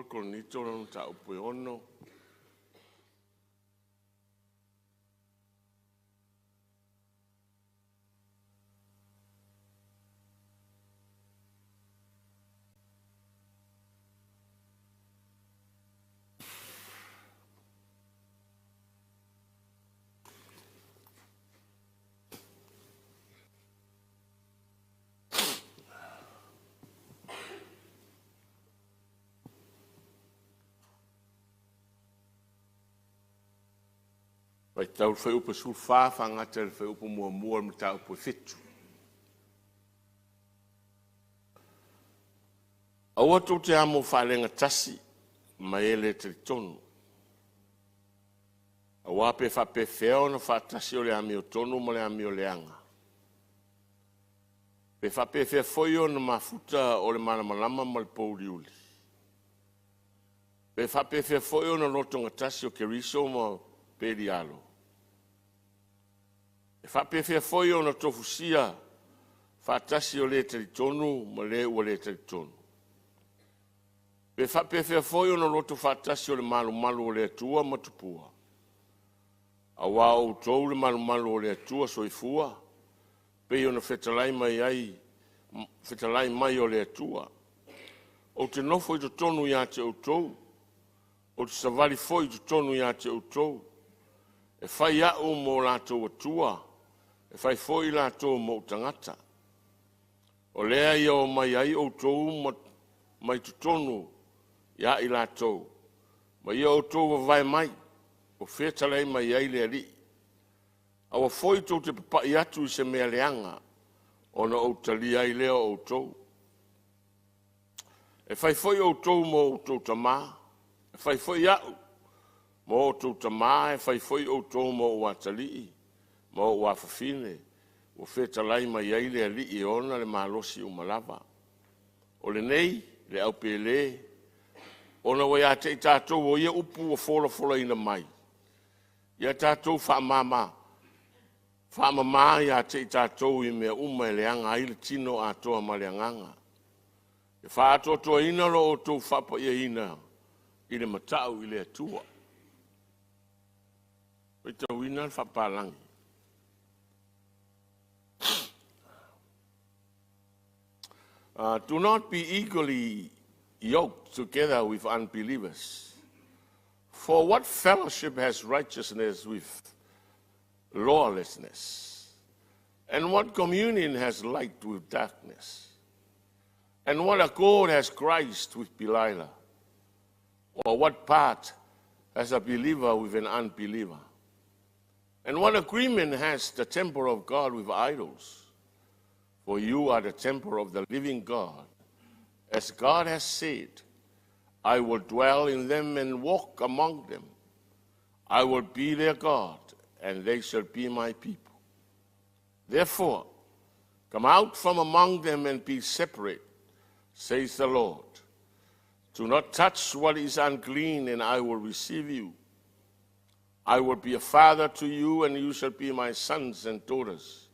Korinito lona mataupu e 6. Faitau le fuaiupu 14 faagata i le fuaiupu 1 o le mataupu e 7. Aua tou te amo faalegatasi ma e le talitonu. Aua pe faapefea ona faatasi o le amiotonu ma le amioleaga? Pe faapefea foi ona mafuta o le malamalama ma le pouliuli? Pe faapefea foi ona lotogatasi o Keriso ma Pelialo? E faapefea foi ona tofusia faatasi o le talitonu ma le ua le talitonu? Pe faapefea foi ona loto faatasi o le malumalu o le Atua ma tupua? Aua o outou o le malumalu o le Atua soifua, pei ona fetalai mai ai, fetalai mai o le Atua. Ou te nofo i totonu ia te outou, ou te savali foi i totonu ia te outou. E fai au ma o latou Atua, e fai foi latou ma ou tagata. O lea ia omai ai outou mai totonu ia i latou, ma ia outou vavae mai, ua fetalai mai ai le Alii. Aua foi tou te papai atu i se mea leaga, ona ou talia ai lea o outou. E fai foi outou ma o tama, e fai foi au ma outou tama, e fai foi outou ma ou atalii ma ou afafine, ua fetalai mai ai le Alii e ona le malosi uma lava. O lenei le aupele, ona ua ia te i tatou o ia upu ua folafolaina mai, ia tatou faamama ia te i tatou i mea uma e leaga ai le tino atoa ma le agaga, e faaatoatoaina lo outou faapaiaina i le matau i le Atua. Faitauina le faapalagi. Do not be equally yoked together with unbelievers. For what fellowship has righteousness with lawlessness? And what communion has light with darkness? And what accord has Christ with Belial? Or what part has a believer with an unbeliever? And what agreement has the temple of God with idols? For you are the temple of the living God. As God has said, I will dwell in them and walk among them. I will be their God, and they shall be my people. Therefore, come out from among them and be separate, says the Lord. Do not touch what is unclean, and I will receive you. I will be a father to you, and you shall be my sons and daughters,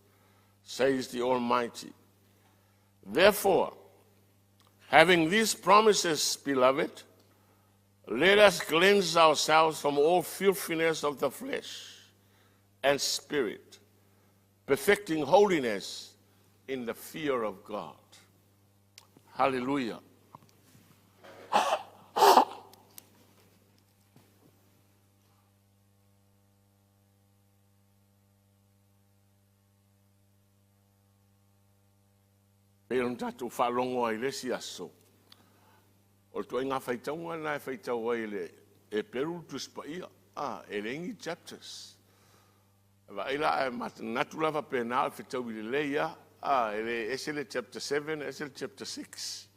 says the Almighty. Therefore, having these promises, beloved, let us cleanse ourselves from all filthiness of the flesh and spirit, perfecting holiness in the fear of God. Hallelujah. Pei ona tatou faalogo ai i le isi aso, o le ituaiga faitauga lena e faitau ai e le Eperu le Tusi Paia, e leai ni chapters. Vaai la, ae manatu la faapena o le fetaui lelei lava, e le ese le chapter 7 ese le chapter 6.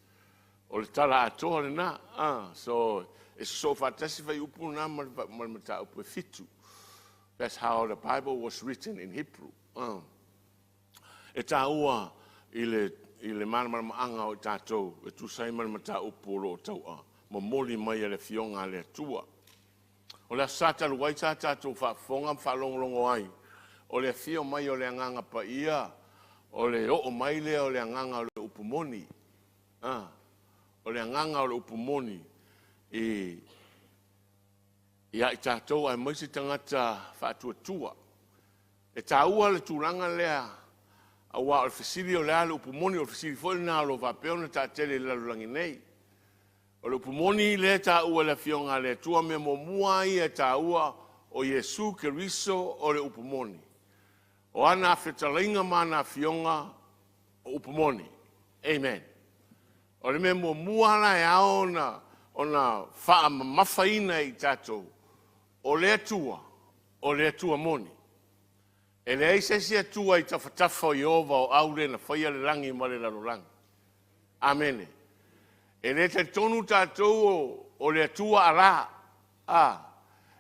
O le tala atoa lena. So e sosoo faatasi fuaiupu na ma le mataupu e 7. That's how the Bible was written in Hebrew. E taua i le malamalamaaga o i tatou e tusa ai ma le mataupu o lo o tau'a momoli mai e le Afioga a le Atua. O le Aso Sa talu ai sa tatou faafofoga ma faalogologo ai, o le afio mai o le Agaga Paia, o le oo mai lea o le agaga o le upu moni. O le agaga o le upu moni i ia i tatou aemaise tagata faatuatua. E taua le tulaga lea, aua o le fesili o le a le upu moni, o le fesili foi lena o lo o faapea ona taatele i le lalolagi nei. O le upu moni lea e taua e le Afioga a le Atua, mea muamua ia e taua o Iesu Keriso o le upu moni. O ana fetalaiga ma ana afioga o upu moni. Amen. O le mea muamua la e ao ona faamamafaina i tatou, o le Atua, o le Atua moni. E leai se isi Atua i tafatafa o Ieova o au le na faia le lagi ma le lalolagi. Amene. E le talitonu tatou o le Atua Alā.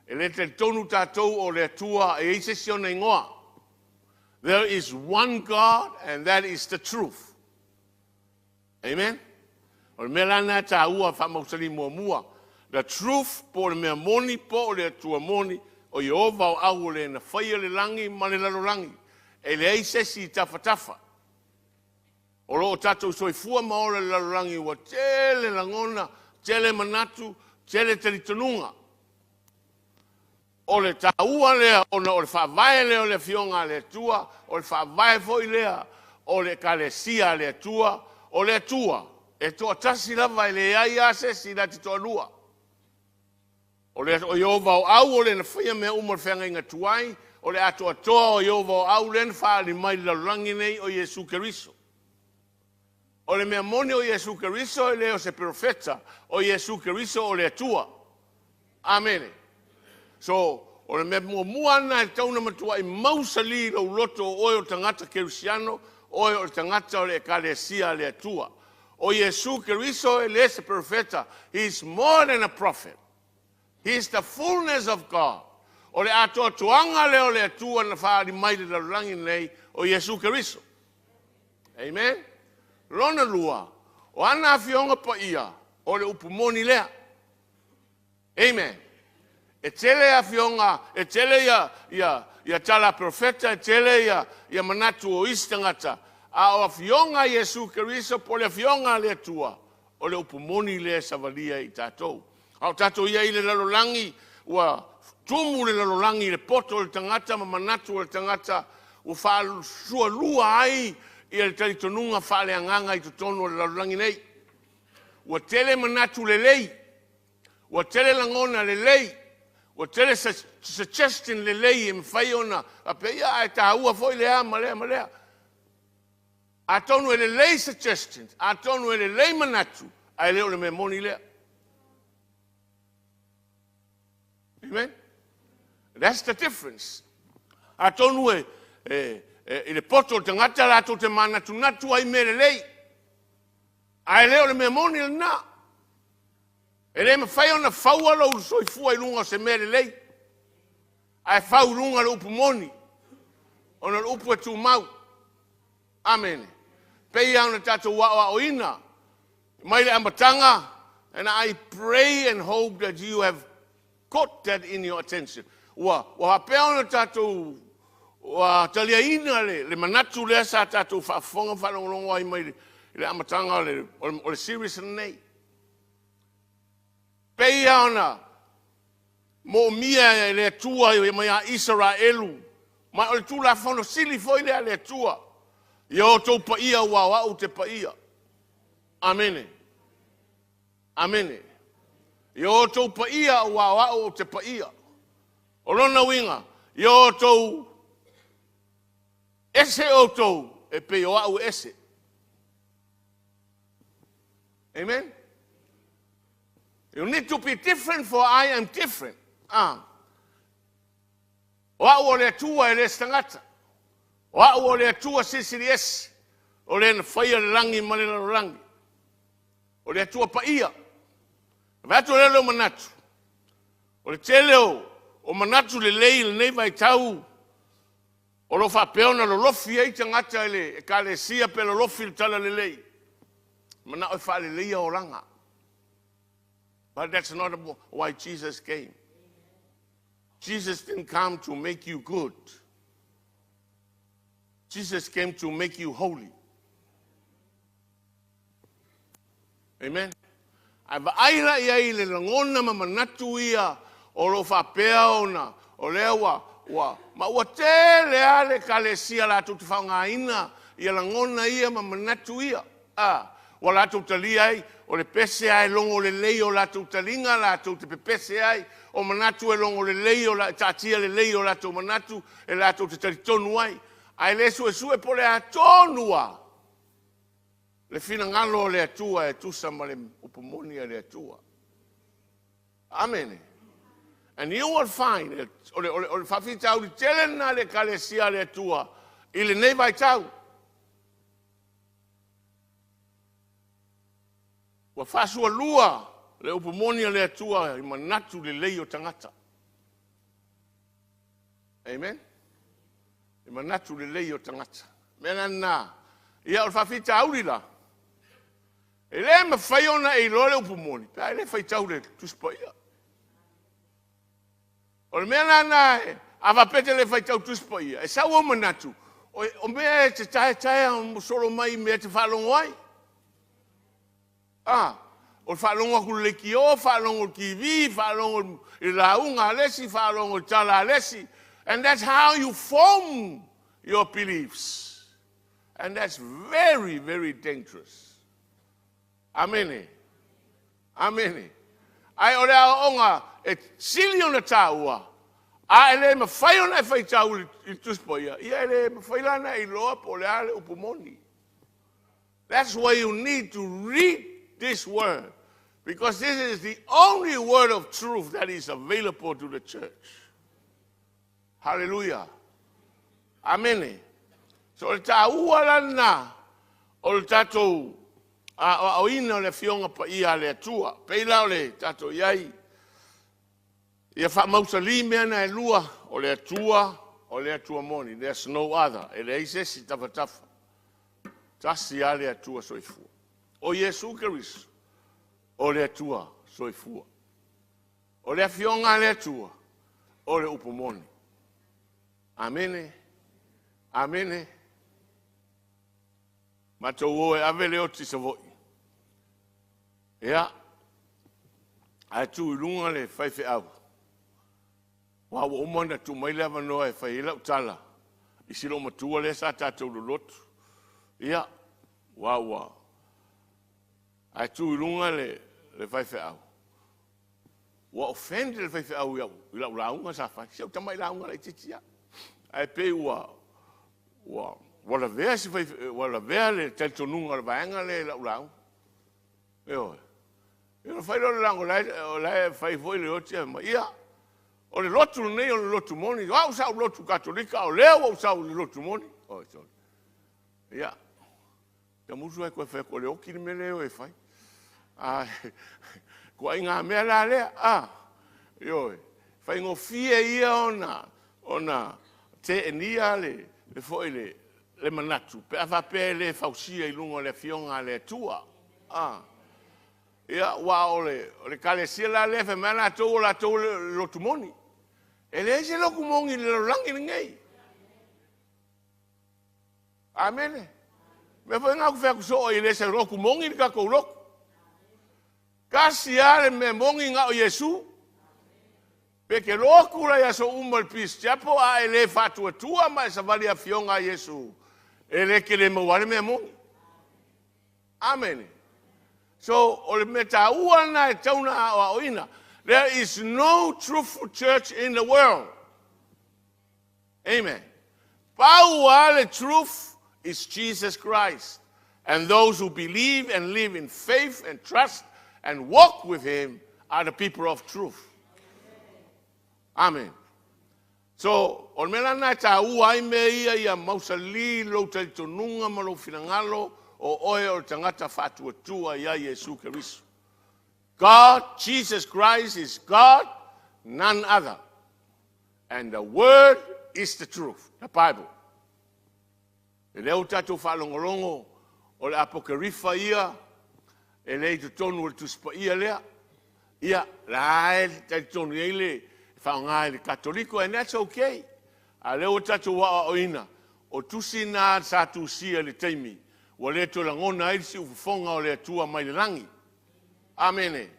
E le talitonu tatou o le Atua e i ai se isi ona igoa. There is one God and that is the truth. Amen. O le mea la lena e taua faamausali muamua. The truth po o le mea moni po o le Atua moni o Ieova o au o le na faia le lagi ma le lalolagi. E leai se isi i tafatafa. O lo o tatou soifua ma ola i le lalolagi ua tele lagona, tele manatu, tele talitonuga. O le taua lea ona o le faavae lea o le Afioga a le Atua, o le faavae foi lea o le Ekalesia a le Atua, o le Atua e toatasi lava, e leai lava se isi na te toalua. O le Ieova o au o le na faia mea uma o le feagaiga tuai, o le atoatoa o Ieova o au lea na faaali mai i le lalolagi nei o Iesu Keriso. O le mea moni o Iesu Keriso e le o se perofeta, o Iesu Keriso o le Atua. Amene. So, o le mea muamua lena e tatau ona matuai mausali i lou loto o oe o le tagata kerisiano, oe o le tagata o le Ekalesia a le Atua. O Iesu Keriso e le se perofeta, he is more than a prophet. He is the fullness of God. O le atoatoaga lea o le Atua na faaali mai i le lalolagi nei o Iesu Keriso. Amen. Lona lua, o ana afioga paia, o le upu moni lea. Amen. E tele afioga, e tele ia tala profeta, e tele ia manatu o isi tagata, a o afioga a Iesu Keriso po o le afioga a le Atua, o le upu moni lea e savalia i tatou. A o tatou ia i le lalolagi, ua tumu le lalolagi i le poto o le tagata ma manatu o le tagata, ua faasualua ai ia le talitonuga faaleagaga i totonu o le lalolagi nei. Ua tele manatu lelei, ua tele lagona lelei, ua tele suggestion lelei e mafai ona faapea, ia ae taua foi lea ma lea ma lea. Atonu e lelei suggestions, atonu e lelei manatu, ae le o le mea moni lea. Amen. That's the difference. Atonu e i le poto o le tagata latou te manatunatu ai mea lelei, ae le o le mea moni lena. E le mafai ona faua lou soifua i luga o se mea lelei, ae fau i luga o le upu moni, ona o le upu e tumau. Amene. Pei ona tatou aoaoina mai le amataga, and I pray and hope that you have got that in your attention. Ua faapea ona tatou ua taliaina le manatu lea sa tatou faafofoga faalogologo ai mai le amataga o le series lenei. Pei ona moomia e le Atua mai a Isaraelu, ma o le Tulafono sili foi lea a le Atua, ia outou paia ua o au te paia. Amene. Amene. Ia outou paia ua o au te paia. O lona uiga, ia outou ese outou e pei o au ese. Amen. You need to be different, for I am different. Ah. O au o le Atua e le se tagata. O au o le Atua silisili ese. O le na faia le lagi ma le lalolagi. O le Atua paia. Vae atu lea leo manatu. O le tele o manatu lelei i lenei vaitau, o lo o faapea ona lolofi ai tagata i le ekalesia pe lolofi le tala lelei. Manao e faaleleia olaga. But that's not why Jesus came. Jesus didn't come to make you good. Jesus came to make you holy. Amen. Ae vaai la i ai i le lagona ma manatu ia o lo o faapea ona o lea ua ma ua tele lava le Ekalesia latou te faaaogaina ia lagona ia ma manatu ia. Ua latou talia ai, o le pese lava e logo lelei o latou taliga latou te pepese ai, o manatu e logo lelei, e taatia lelei o latou manatu e latou te talitonu ai. Ae le suesue po o le a tonu lava le finagalo o le Atua e tusa ma le upu moni a le Atua. Amene. And you will find, o le faafitauli tele lena le Ekalesia a le Atua i lenei vaitau. Ua faasualua le upu moni a le Atua i manatu lelei o tagata. Amen. I manatu lelei o tagata. Mea lena. Ia, o le faafitauli la, e le mafai ona e iloa le upu moni pe a e le faitau le Tusi Paia. O le mea lena, a faapea e te le faitau Tusi Paia, e sau ou manatu, o mea e te taetaea solo mai i mea e te faalogo ai. O le faalogo atu i le leitio, faalogo i le TV, faalogo i le lauga a le isi, faalogo i le tala a le isi. And that's how you form your beliefs. And that's very, very dangerous. Amene. Amene. Ae o le aoaoga e sili ona taua, a e le mafai ona e faitau i le Tusi Paia, ia e le mafai la ona e iloa po o le a le upu moni. That's why you need to read this word, because this is the only word of truth that is available to the church. Hallelujah. Amene. So o le taua la lena o le tatou aoaoina o le Afioga Paia a le Atua. Pei la o le tatou i ai, ia faamausali mea na e lua, o le Atua, o le Atua moni. There's no other. E leai se isi tafatafa. Tasi lava le Atua soifua. O Iesu Keriso, o le Atua soifua. O le Afioga a le Atua, o le upu moni. Amene. Amene. Matou o e ave le oti i Savaii. Ia, ae tu i luga le faifeau. Ua uma ona tuu mai le avanoa e fai ai lau tala i si loomatua lea sa tatou lolotu. Ia, ua ae tu i luga le faifeau. Ua offend le faifeau i lau lauga sa fai. Si au tamai lauga laitiiti lava. Ae pei ua lavea le talitonuga o le vaega lea i lau lauga. Ioe. Ia fai loa le lauga, o la e fai foi le oti mai. Ia, o le lotu lenei o le lotu moni. O au sa ou lotu Katolika, o lea ua ou sau i le lotu moni. Oh, sorry. Ia, tamusu ai koe fai atu o le oti le mea lea e fai. Ituaiga mea la lea. Ioe. Faigofie ia ona teenia le foi le manatu pe a faapea e le fausia i luga o le Afioga a le Atua. Ia, ua o le Ekalesia la lea fai mai latou o latou le lotu moni. E leai se lotu moni i le lalolagi lenei. Amene. Mea foi na ou fai atu soo e le se lotu moni le tatou lotu. Tasi lava le mea moni na o Iesu. Pe te lotu la i aso uma le Peace Chapel a e le faatuatua ma e savali Afioga a Iesu, e le te le maua le mea moni. Amene. So, o le mea taua na e tau na aoaoina. There is no truthful church in the world. Amen. Pau lava le truth is Jesus Christ. And those who believe and live in faith and trust and walk with him are the people of truth. Amen. So, o le mea lana e taua ai mea ia ia mausali lou talitonuga ma lou finagalo o oe o le tagata faatuatua ia Iesu Keriso. God, Jesus Christ is God, none other. And the word is the truth, the Bible. E lea ua tatou faalogologo o le apokerifa ia, e le i totonu o le Tusi Paia lea. Ia, la e talitonu i ai le faaaoga i le Katoliko, and that's okay. A lea ua tatou aoaoina, o tusi na sa tusia i le taimi, ua le toe lagona ai le siufofoga o le Atua mai le lagi. Amene.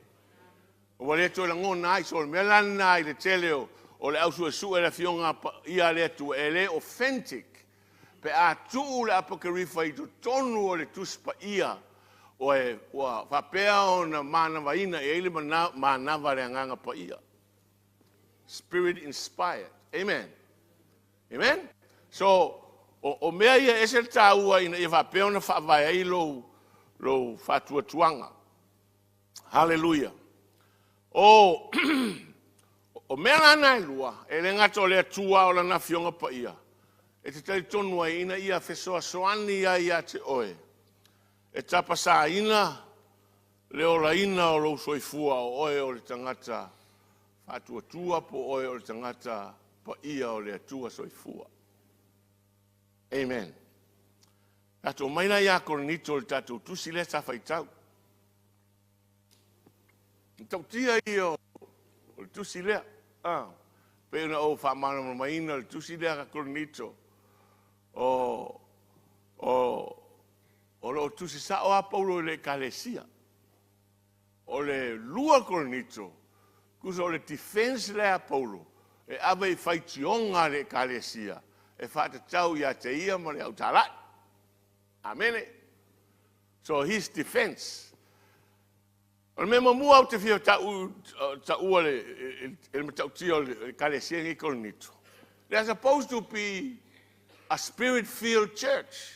Ua le toe lagona ai. So o le mea la lena i le tele o le au suesue a le Afioga Paia a le Atua, e le authentic pe a tuu le Apokerifa i totonu o le Tusi Paia ua faapea ona manavaina e i ai le manava a le Agaga Paia. Spirit inspired. Amen. Amen. So, o mea ia e ese le taua ina ia faapea ona faavae ai lou faatuatuaga. Haleluia. O mea la na e lua, e le gata o le Atua a o Lana Afioga Paia, e te talitonu ai ina ia fesoasoani ai ia te oe, e tapasaina le olaina o lou soifua o oe o le tagata faatuatua po o oe o le tagata paia o le Atua soifua. Amen. Tatou omai la ia Korinito i le tatou tusi lea sa faitau. E matautia ia o le tusi lea. Pei ona ou faamalamalamaina le tusi lea a Korinito, o lo o tusi sao lava Paulo i le Ekalesia. O le 2 Korinito, tusa o le defense lea a Paulo e ave i faitioga a le Ekalesia e faatatau ia te ia ma le autalai. Amene. So his defense. O le mea muamua ou te fia taua le matautia o le Ekalesia nei Korinito. They are supposed to be a spirit-filled church.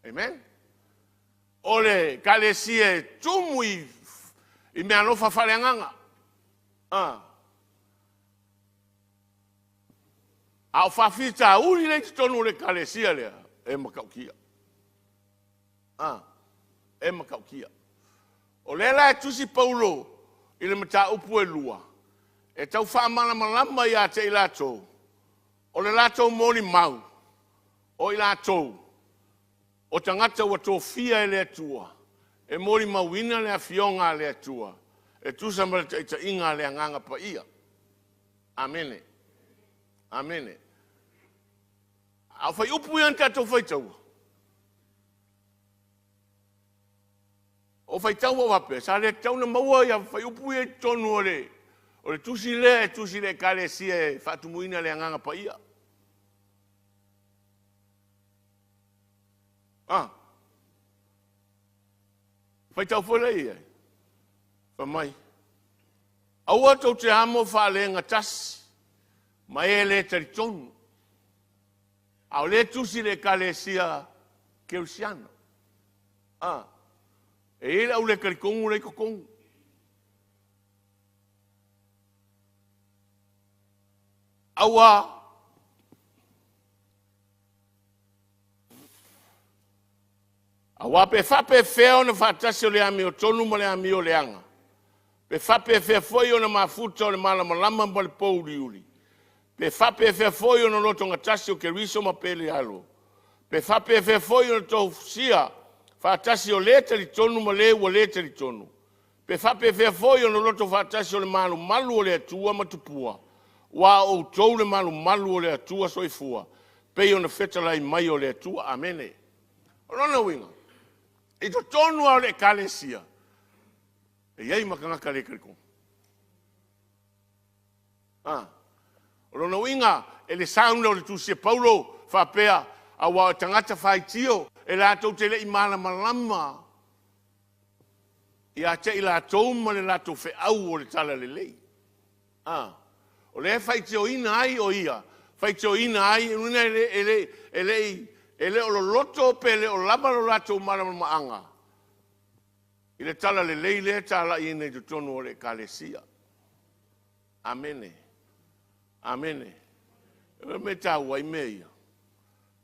Amen. O le Ekalesia e tumu i mea alofa faaleagaga. A o faafitauli lea i totonu o le Ekalesia lea, e matautia. E matautia. O lea la e tusi Paulo i le mataupu e lua, e tau faamalamalama ia te i latou, o le latou molimau, o i latou, o tagata ua tofia e le Atua, e molimauina le afioga a le Atua, e tusa ma le taitaiga a le Agaga Paia. Amene. Amene. A o fuaiupu ia na tatou faitaua, o faitau ua faapea, sa le tatau ona maua ia fuaiupu ia i totonu o le tusi lea e tusi le Ekalesia e faatumuina le Agaga Paia. Faitau foi lea i ai. Fai mai, aua tou te amo faalegatasi ma e le talitonu. A o lea tusi le Ekalesia Kerisiano. E i ai le au le talitonu lea i totonu. Aua pe faapefea ona faatasi o le amiotonu ma le amioleaga, pe faapefea foi ona mafuta o le malamalama ma le pouliuli, pe faapefea foi ona lotogatasi o Keriso ma Pelialo, pe faapefea foi ona tofusia faatasi o le talitonu ma le ua le talitonu, pe faapefea foi ona loto faatasi o le malumalu o le Atua ma tupua, aua o outou le malumalu o le Atua soifua, pei ona fetalai mai o le Atua. Amene. O lona uiga, i totonu lava o le Ekalesia, e i ai ma tagata le talitonu. O lona uiga, e le sauna o le tusi a Paulo faapea, aua o tagata faitio, e latou te le i malamalama ia te i latou ma le latou feau o le talalelei. O lea e faitioina ai o ia, faitioina ai, e le o loloto pe le o lava lo latou malamalamaaga i le talalelei lea e talaiina i totonu o le Ekalesia. Amene. Amene. E mea taua ai mea ia,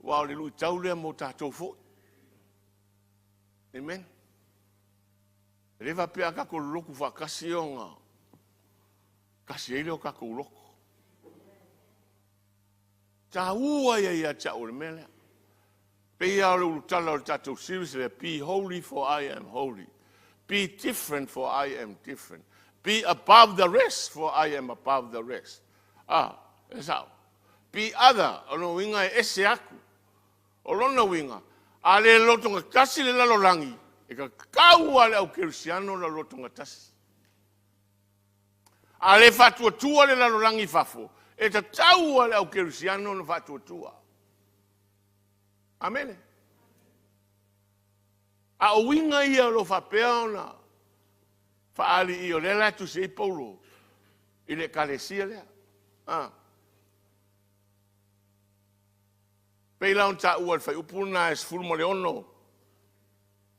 aua o le luitau lea mo tatou foi. Amen. E le faapea a tatou lotu faatasi ona tasi ai lea o tatou loto. Taua ia ia te au o le mea lea. Pei lava o le ulutala o le tatou series lea, be holy for I am holy. Be different for I am different. Be above the rest for I am above the rest. E sao. Be other, o lona uiga e ese aku. O lona uiga, a le lotogatasi le lalolagi, E tatau lava i le au kerisiano ona lotogatasi. A le faatuatua le lalolagi i fafo, e tatau lava i le au kerisiano ona faatuatua. Amene. A o uiga ia o lo o faapea ona faaali i o lea la e tusi ai Paulo i le ekalesia lea. Ah. Pei la ona taua i le fuaiupu lena e 16,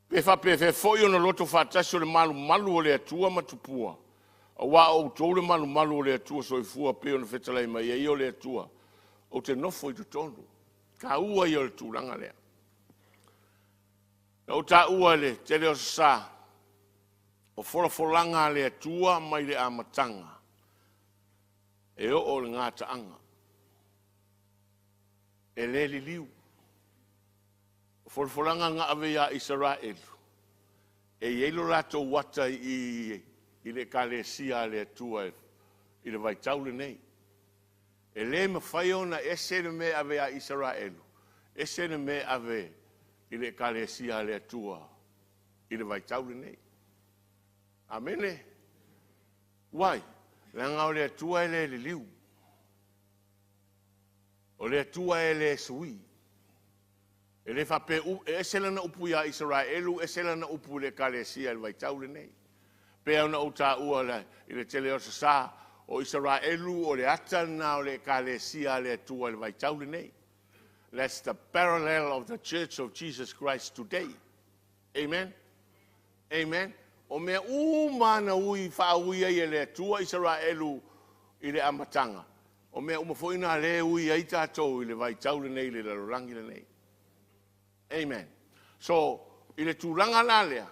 pe faapefea foi ona loto faatasi o le malumalu o le Atua ma tupua, aua o outou le malumalu o le Atua soifua, pei ona fetalai mai ai o le Atua, ou te nofo i totonu. Taua ia o le tulaga lea. Na ou taua i le tele o aso Sa, o folafolaga a le Atua mai le amataga e oo i le gataaga. E le liliu. O folafolaga na ave ia Isaraelu, e i ai lo latou ata i i le ekalesia a le Atua i le vaitau lenei. E le mafai ona ese le mea e ave ia Isaraelu, ese le mea e ave i le ekalesia a le Atua i le vaitau lenei. Amene. Why? Leaga o le Atua e le liliu. O le Atua e le sui. E le faapea e ese lana upu ia Isaraelu, ese lana upu i le ekalesia i le vaitau lenei. Pei ona ou taua i le tele o aso Sa, o Isaraelu o le ata lena o le ekalesia a le Atua i le vaitau lenei. That's the parallel of the Church of Jesus Christ today. Amen. Amen. O mea uma na ui faaui ai e le Atua Isaraelu i le amataga, o mea uma foi na le ui ai tatou i le vaitau lenei, i le lalolagi lenei. Amen. So, i le tulaga la lea,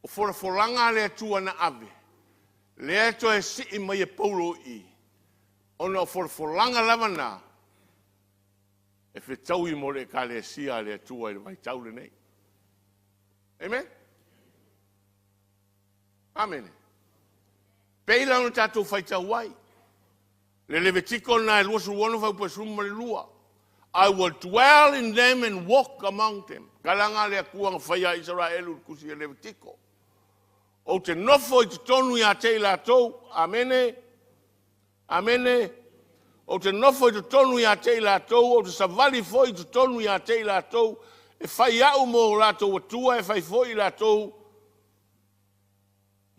o folafolaga a le Atua na ave, lea toe sii mai e Paulo i, ona o folafolaga lava na, e fetaui mo le ekalesia a le Atua i le vaitau lenei. Amen. Amene. Pei la ona tatou faitau ai. Le Levitiko na e 26 fuaiupu 12. I will dwell in them and walk among them. Tala le Atua na fai ia Isaraelu i le tusi e Levitiko. Ou te nofo i totonu ia te i latou. Amene. Amene. Ou te nofo i totonu ia te i latou, ou te savali foi i totonu ia te i latou, e fai au mo latou Atua, e fai foi i latou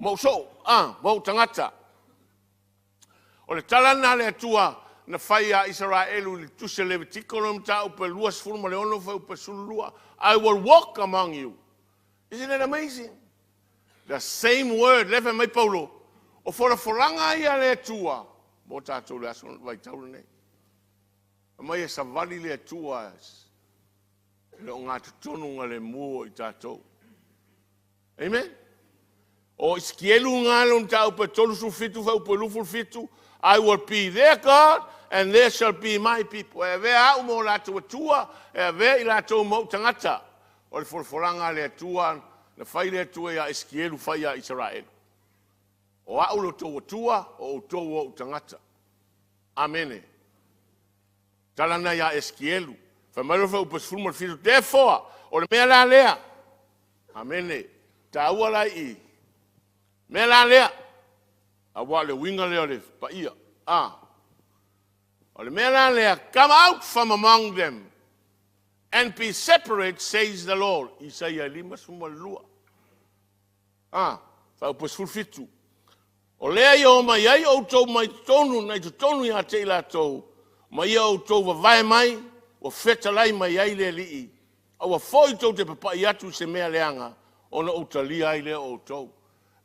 mo soo, mo tagata. O le tala lena a le Atua na fai ia Isaraelu i le tusi Levitiko le mataupu e 26 fuaiupu 12. I will walk among you. Isn't it amazing? The same word, le fai mai Paulo, o folafolaga ia le Atua, mo tatou le aso vaitau lenei. Mai e savali le Atua e le o ngā totonu ngā le mua i tatou. Amen? O Isikielu ngā lo mataupu e 37 fuaiupu 27, I will be their God and they shall be my people. E avea au mo latou Atua, e avea i latou mo tagata. O le folafolaga a le Atua, na fai le Atua ia Isikielu fai ia Israelu. O au lo tou Atua, o outou o tagata. Amene. Tala na ia Esikielu. Fai mai lo fuaiupu 17. Therefore, o le mea la lea. Amene. Taua la i. Mea la lea. Aua le uiga lea o le paia. Ah. O le mea la lea, come out from among them and be separate, says the Lord. Isaia 52. Ah, fuaiupu 17. O lea ia o mai ai outou mai totonu, na i totonu ia te i latou, ma ia outou vavae mai, ua fetalai mai ai le Alii. A ua foi tou te papai atu i se mea leaga, ona ou talia ai lea o outou.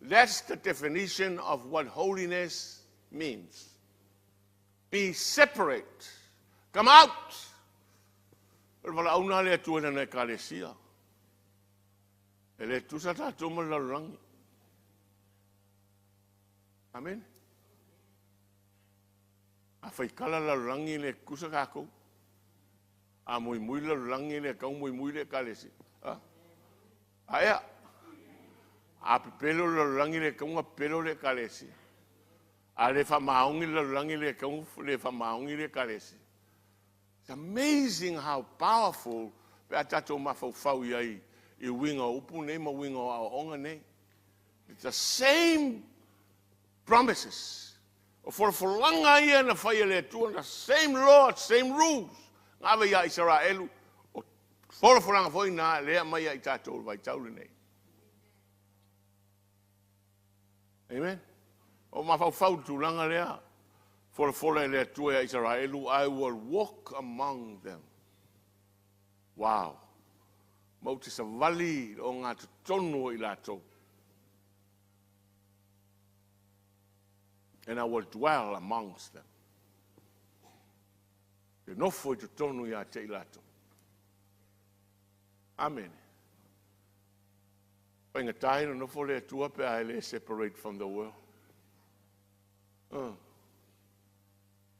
That's the definition of what holiness means. Be separate. Come out. O le valaauina le Atua i lana ekalesia. E le tusa tatou ma le lalolagi. Amen. A faikala lalolagi le tusa tatou. A muimui lalolagi le tau muimui le ekalesia. Ha? A ea. A pepelo lalolagi le tau pepelo le ekalesia. A le faamaoni lalolagi le tau le faamaoni le ekalesia. It's amazing how powerful pe a tatou mafaufau i ai i uiga o upu nei ma uiga o aoaoga nei. It's the same promises. O folafolaga ia na fai e le Atua, the same law, same rules. Na ave ia Isaraelu, o folafolaga foi na lea mai ia i tatou i le vaitau lenei. Amen. O mafaufau i le tulaga lea, folafola e le Atua ia Isaraelu, I will walk among them. Wow. Ma ou te savali i le ogatotonu o i latou. And I will dwell amongst them. Te nofo i totonu ia te i latou. Amene. Faigata ai ona nofo le Atua pe a e le separate from the world.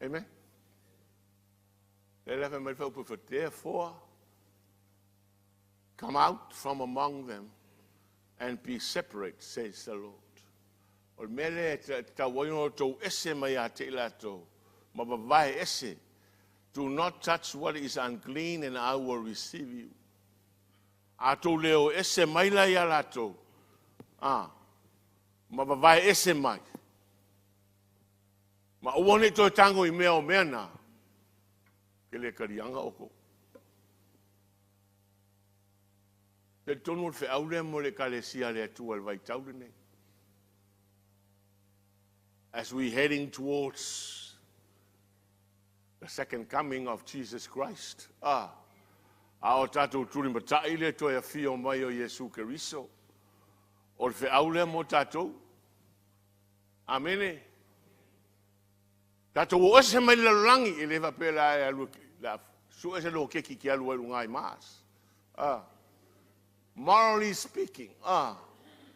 Amen. Lea la fai mai le faaupu, for therefore come out from among them and be separate, says the Lord. O le mea lea e tatau ai ona outou ese mai ia te i latou, ma vavae ese. Do not touch what is unclean and I will receive you. A outou le o ese mai la ia latou, a, ma vavae ese mai, ma aua ne i toe tago i mea o mea na, ke le kaliaga outou. Talitonu o le feau lea mo le Ekalesia a le Atua i le vaitau lenei. As we heading towards the second coming of Jesus Christ, ah, a o tatou tulimatai le toe afio mai o Iesu Keriso, o le feau lea mo tatou. Amene. Tatou o ese mai le lalolagi, e le faapea la e alu, la sue se loketi ke alu ai luga i Mars. Ah. Morally speaking, ah,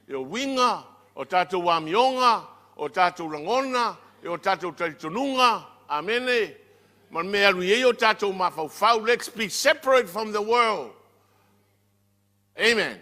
e o uiga, o tatou amioga, o tatou lagona, e o tatou talitonuga, amene, ma le mea e alu i ai o tatou mafaufau, let's be separate from the world. Amen.